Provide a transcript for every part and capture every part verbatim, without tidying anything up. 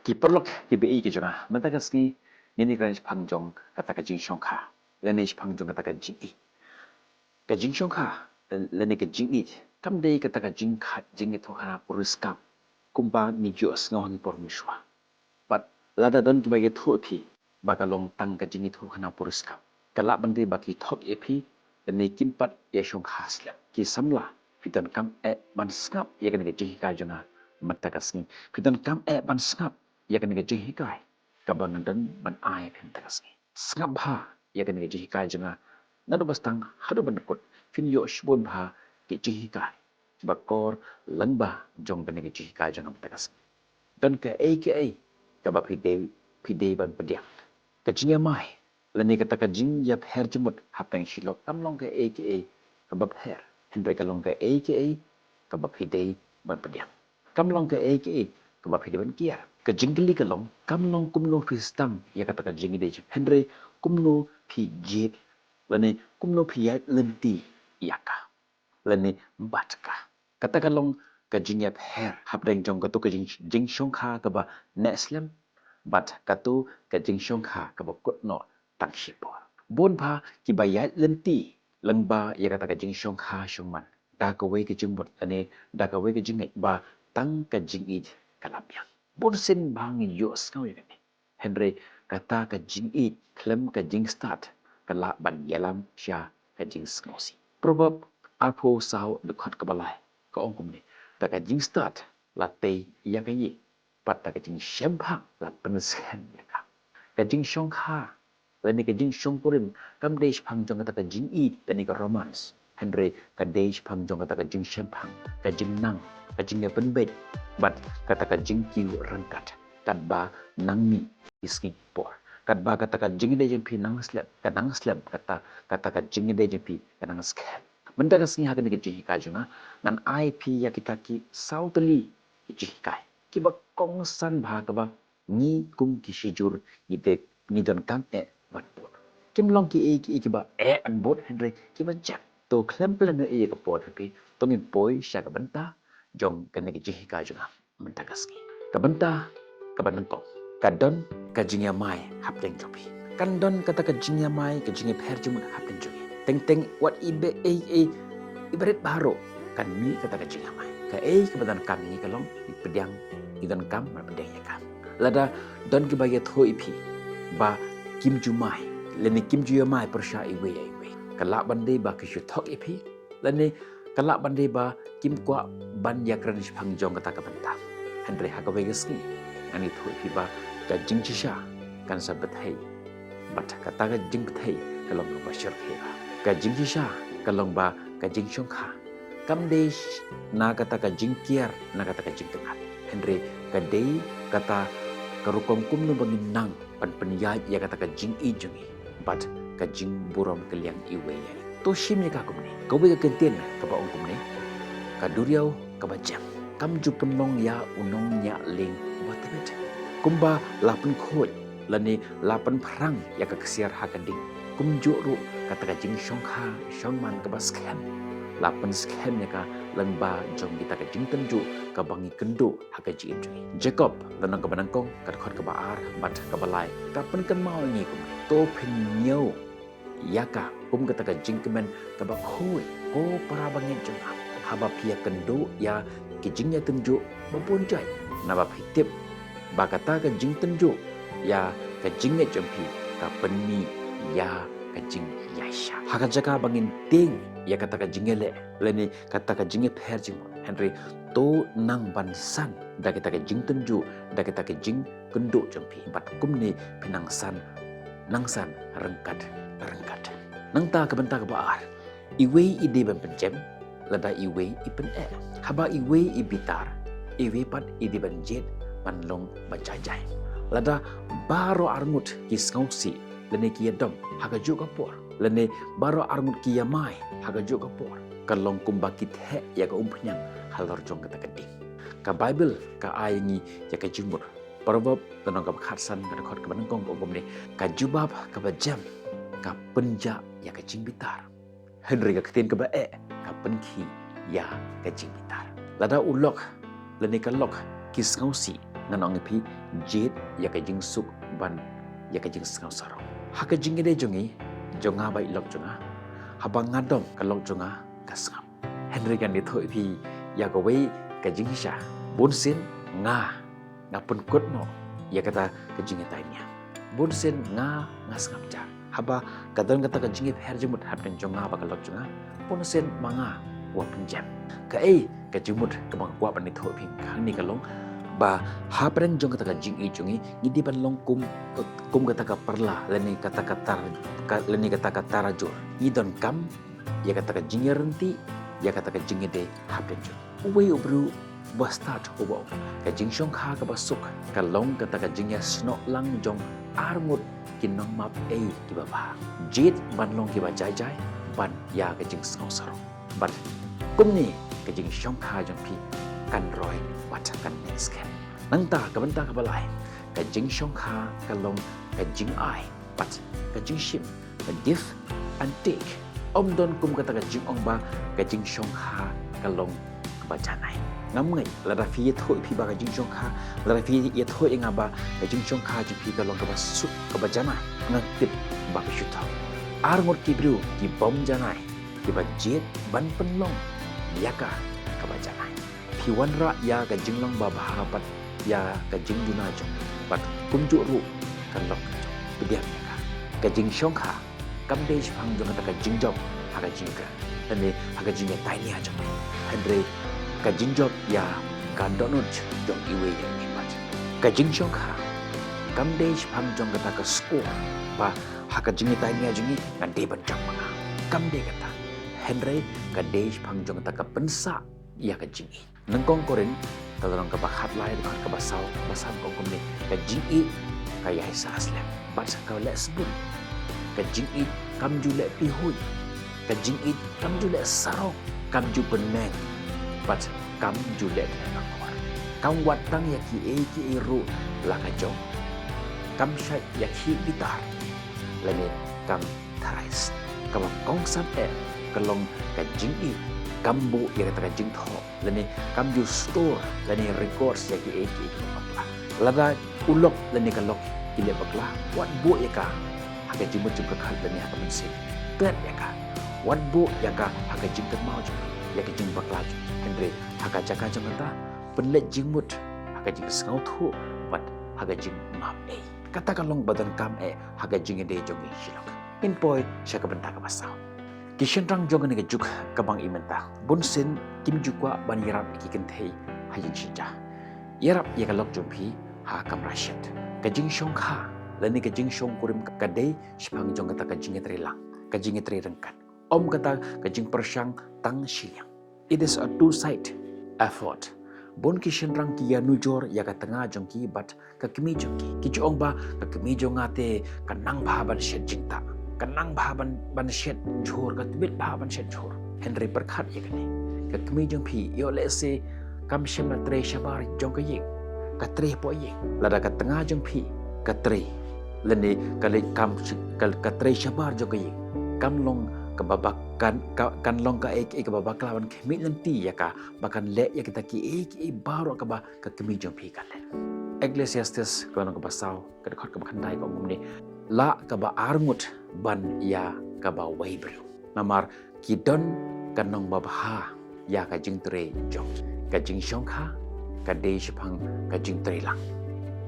Ki paralok kiba ïeit ki jong nga, mynta ka sngi ngin ïakren shaphang jong kata ka jingshongkha lane shaphang jong kata ka jingïeit. Ka jingshongkha lane ka jingïeit kam dei kata ka jingkha, jingïathuhkhana puriskam kumba ngi ïohsngew ha ki por mynshuwa. Bad lada don kiba ïathuh ïa phi ba ka long tang ka jingïathuhkhana puriskam, ka lah ban dei ba ki thok ïa phi lane kim pat ïashongkha slem. Ki samla, phi donkam eh ban sngap ïa kane ka jinghikai jong nga mynta ka sngi. Phi donkam eh ban sngap ïa kane ka jinghikai kaba nga don ban ai ïa phi mynta ka sngi. Sngap bha ïa kane ka jinghikai jong nga naduh ba sdang haduh ban da kut. Phin ïoh shibun bha ki jinghikai kiba kor lyngba jong kane ka jinghikai jong nga mynta ka sngi. Don kaei kaei kaba phi dei, phi dei ban pdiang. Ka jingïamai lane kata ka jingïapher jingmut hapdeng shi lok kam long kaei kaei kaba pher, hynrei ka long kaei kaei kaba phi dei ban pdiang. Kam long kaei kaei kaba phi dei ban kiar. Ka jingkylli ka long, kam long kumno phi sdang ïa kata ka jingïadei jong phi, hynrei kumno phi jied lane kumno phi ïaid lynti ïa ka lane bad ka. Kata ka long ka jingïapher hapdeng jong kato ka jing, jingshongkha kaba neh slem bad kato ka jingshongkha kaba kut noh tang shipor. Bun bha kiba ïaid lynti lyngba ïa kata ka jingshongkha shongman da kawei ka jingmut lane da kawei ka jingngeit ba tang ka jingïeit ka la biang. Bun sien ba ngi ïohsngew ïa kane. Hynrei kata ka jingïeit khlem ka jingstad ka lah ban ïalam sha ka jingsngewsih. Proverb arphew saw dkhot kaba lai ka ong kumne, da ka jingstad la tei ïa ka ïing, bad da ka jingshemphang la pynskhem ïa ka. Ka jingshongkha lane ka jingshongkurim kam dei shaphang jong kata ka jingïeit lane ka romance, hynrei ka dei shaphang jong kata ka jingshemphang, ka jingnang, ka jingïapynbeit bad kata ka jingkiew ryngkat. Katba nang mih ki sngi ki por, katba kata ka jingïadei jong phi nang slem, ka nang slem, kata, kata ka jingïadei jong phi ka nang skhem. Mynta ka sngi ha kane ka jinghikai jong nga, ngan ai phi ïa kita ki saw tylli ki jinghikai kiba kongsan bha kaba ngi kum ki shijur ngi dei, ngi donkam eh ban bud. Kim long kiei kiei kiba eh ban bud, hynrei kiba jam. To khlem pynlehnoh ïa ka por jong phi, to ngin poi sha ka bynta jong kane ka jinghikai jong nga mynta ka sngi. Ka bynta kaba nyngkong, ka don ka jingïamai hapdeng jong phi. Kan don kata ka jingïamai, ka jingïapher jingmut hapdeng jong ngi. Teng teng wat iba ei ei, iba rit baroh kan mih kata ka jingïamai. Kaei kaba donkam ïa ngi ka long ngi pdiang, ngi donkam ban pdiang ïa ka. Lada don kiba ïathuh ïa phi ba kim ju mai lane kim ju ïamai pyrshah iwei ïa iwei, ka lah ban dei ba ki shu thok ïa phi, lane ka lah ban dei ba kim kwah ban ïakren shaphang jong kata ka bynta. Hynrei ha kawei ka sngi ngan ïathuh ïa phi ba ka jingshisha kan sa bthei. Bad kata ka jingbthei ka long kaba shyrkhei bha. Ka jingshisha ka long ba ka jingshongkha kam dei na kata ka jingkiar, na kata ka jingtyngat, hynrei ka dei kata ka rukom kumno ba ngin nang ban pynïaid ïa kata ka jingïeit jong ngi bad ka jingburom kylliang iwei ïa i. To shim ïa ka kumne, kawei ka kyntien kaba ong kumne, ka duriaw kaba jem kam ju pynlong ïa u nongñiah lieng uba tbit. Kumba la pynkhuid lane la pynphrang ïa ka ksiar ha ka ding, kumjuh ruh kata ka jingshongkha shongman kaba skhem la pynskhem ïa ka lyngba jong kita ka jingtynjuh kaba ngi kynduh ha ka jingim jong ngi. Jakob lynnong kaba nyngkong, ka dkhot kaba ar bad kaba lai ka pynkynmaw ïa ngi kumne, to pynñiew ïa ka kum kata ka jingkmen kaba khuid, ko para bangeit jong nga, haba phi ïakynduh ïa ki jingïatynjuh ba bun jait, naba phi tip ba kata ka jingtynjuh ïa ka jingngeit jong phi ka pynmih ïa ka jingïaishah. Ha ka jaka ba ngin tieng ïa kata ka jingïaleh lane kata ka jingïapher jingmut, hynrei to nang ban san da kata ka jingtynjuh, da kata ka jingkynduh jong phi, bad kumne phin nang san, nang san ryngkat ryngkat. Nangta ka bynta kaba ar, iwei i dei ban pynjem lada iwei i pyneh. Haba iwei i bitar, iwei pat i dei ban jied ban long ba jai jai. Lada baroh arngut ki sngewsih lane ki ïadom ha kajuh ka por, lane baroh arngut ki ïamai ha kajuh ka por, ka long kumba ki theh ïa ka umphniang halor jong kata ka ding. Ka Baibl ka ai ngi ïa ka jingmut. Proverb lynnong kaba khatsan, ka dkhot kaba nyngkong ka ong kumne, ka jubab kaba jem ka pynjah ïa ka jingbitar, hynrei ka ktien kaba eh ka pynkhih ïa ka jingbitar. Lada u lok lane ka lok ki sngewsih, ngan ong ïa phi, jied ïa ka jingsuk bad ïa ka jingsngew sarong. Ha ka jingïadei jong ngi, jong nga bad i lok jong nga, haba nga dom ka lok jong nga ka sngap. Hynrei ngan ïathuh ïa phi ïa kawei ka jingshisha. Bunsien nga, nga pynkut noh ïa kata ka jingïatai nia. Bunsien nga, nga sngap jar. Haba ka don kata ka jingïapher jingmut hapdeng jong nga bad ka lok jong nga, bunsien ma nga u pynjem. Kaei ka jingmut kaba nga kwah ban ïathuh ïa phi hangne ka long ba hapdeng jong kata ka jingïeit jong ngi, ngi dei ban long kum, kum kata ka parla lane kata ka tar, ka, lane kata ka tarajur. Ngi donkam ïa kata ka jingïaryntih, ïa kata ka jingïadei hapdeng jong ngi. Uwei u briew ba stad uba ong, ka jingshongkha kaba suk ka long kata ka jingïasnoh lang jong arngut ki nongmap ei kiba bha. Jied ban long kiba jai jai, ban ïa ka jingsngew sarong. Bad kumne ka jingshongkha jong phi kan roi bad kan neh skhem. Nangta ka bynta kaba lai, ka jingshongkha ka long ka jingai bad ka jingshim, ka give and take. Ym don kum kata ka jingong ba ka jingshongkha ka long kaba janai. Ngam ngeit lada phi ïathuh ïa phi ba ka jingshongkha, lada phi ïathuh ïa nga ba ka jingshongkha jong phi ka long kaba suk kaba janai, nga tip ba phi shu thaw. Arngut ki briew ki bym janai kiba jied ban pynlong ïa ka kaba janai. Phi wanrah ïa ka jinglong babha bad ïa ka jingduna jong phi, bad kumjuh ruh ka lok ka jong phi. Pdiang ïa ka. Ka jingshongkha kam dei shaphang jong kata ka jingjop ha ka jingkren lane ha ka jingïatai nia jong phi, hynrei ka jingjop ïa ka dohnud jong iwei ïa iwei pat. Ka jingshongkha kam dei shaphang jong kata ka score ba ha ka jingïatai nia jong ngi nga dei ban jop ma nga. Kam dei kata. Hynrei ka dei shaphang jong kata ka pynsah ïa ka jingïeit. Nyngkong Korinth ka lynnong kaba khatlai, dkhot kaba saw, kaba san ka ong kumne: Ka jingïeit ka ïaisah slem bad ka leh sbun. Ka jingïeit kam ju leh pihuid. Ka jingïeit kam ju leh sarong, kam ju pynmeng bad kam ju leh dleh akor. Kam wad tang ïa kiei kiei ruh la ka jong. Kam shait ïakhih bitar lane kam tharai. Kaba kongsan eh ka long ka jingïeit kam buh ïa kata ka jingthoh lane kam ju store lane records ïa kiei kiei kiba bakla. Lada u lok lane ka lok ki leh bakla, wat buh ïa ka ha ka jingmut jingpyrkhat lane ha ka mynsiem. Klet ïa ka. Wat buh ïa ka ha ka jingkynmaw jong phi ïa ka jingbakla jong phi. Hynrei ha ka jaka jong kata, pynleit jingmut ha ka jingsngewthuh bad ha ka jingmap ei. Kata ka long ba donkam eh ha ka jingïadei jong ngi shilok. Ngin poi sha ka bynta kaba saw. Ki shynrang jong kane ka juk kaba ngi mynta, bunsien kim ju kwah ban ïarap ïa ki kynthei ha ïing sha ïing. Ïarap ïa ka lok jong phi ha kamra shet. Ka jingshongkha lane ka jingshongkurim ka dei shaphang jong kata ka jingïatreilang, ka jingïatreiryngkat. Ym kata ka jingpyrshang tang shiliang. It is a two side effort. Bun ki shynrang ki ïanujor ïa ka tnga jong ki bad ka kmie jong ki. Ki ju ong ba ka kmie jong nga te ka nang bha ban shet jingtah, ka nang bha ban, ban shet jhur, ka tbit bha ban shet jhur. Hynrei pyrkhat ïa kane, ka kmie jong phi, ïoh lehse kam shym la trei shabar jong ka ïing, ka trei hapoh ïing. Lada ka tnga jong phi ka trei lane ka leit kam sh-, ka, ka trei shabar jong ka ïing, kam long kaba bak-, kan, ka, kan long kaei kaei kaba bakla ban khmih lynti ïa ka, ba kan leh ïa kita kiei kiei baroh kaba ka kmie jong phi ka leh. Ecclesiastes ka lynnong kaba saw, ka dkhot kaba khyndai ka ong kumne: Lah kaba arngut ban ïa kaba wei briew. Namar ki don ka nongbabha ïa ka jingtrei jong. Ka jingshongkha ka dei shaphang ka jingtreilang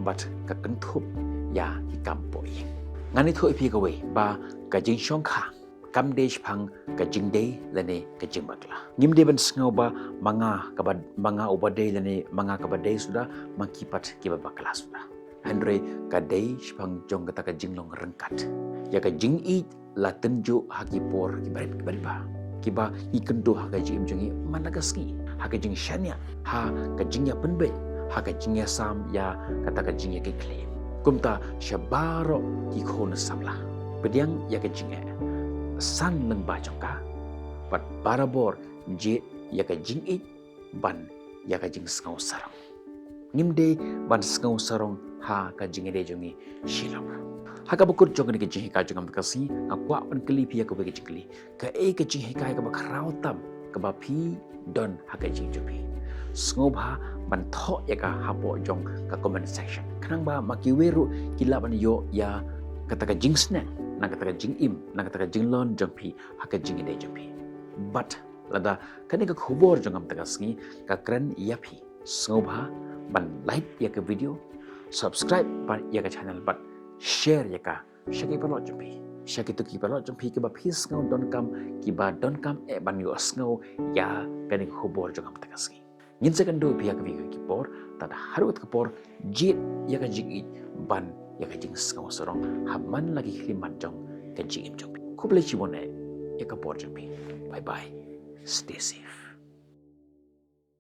bad ka kynthup ïa ki kam hapoh ïing. Ngan ïathuh ïa phi kawei ba ka jingshongkha kam dei shaphang ka jingdei lane ka jingbakla. Ngim dei ban sngew ba ma nga kaba, ma nga uba dei lane ma nga kaba dei suda, ma ki pat kiba bakla suda. Hynrei ka dei shaphang jong kata ka jinglong ryngkat. Ïa ka jingïeit la tynjuh ha ki por kiba rit kiba rit bha, kiba ngi kynduh ha ka jingim jong ngi man la ka sngi, ha ka jingshaniah, ha ka jingïapynbeit, ha ka jingïasam ïa kata ka jingïakitkhlieh. Kumta sha baroh ki khun samla, pdiang ïa ka jingeh, san lyngba jong ka bad barabor jied ïa ka jingïeit ban ïa ka jingsngew sarong. Ngim dei ban sngew sarong ha ka jingïadei jong ngi shilok. Ha kaba kut jong kane ka jinghikai jong nga mynta ka sngi, nga kwah ban kylli phi ïa kawei ka jingkylli. Kaei ka jinghikai kaba khraw tam kaba phi don ha ka jingim jong phi? Sngewbha ban thoh ïa ka hapoh jong ka comment section. Khnang ba ma kiwei ruh ki lah ban ïoh ïa kata ka jingsneng, na kata ka jingim, na kata ka jinglong jong phi, ha ka jingïadei jong phi. Bad lada kane ka khubor jong nga mynta ka sngi ka kren ïa phi, sngewbha ban like ïa ka video, subscribe bad ïa ka channel bad share ïa ka sha ki paralok jong phi, sha kito ki paralok jong phi kiba phi sngew donkam, kiba donkam eh ban ïohsngew ïa kane ka khubor jong nga mynta ka sngi. Ngin sa ïakynduh ïa phi ha kawei ka por, tad haduh ka por, jied ïa ka jingïeit bad ïa ka jingsngew sarong ha man la ki khyllipmat jong ka jingim jong phi. Khublei shibun eh ïa ka por jong phi. Bye bye. Stay safe.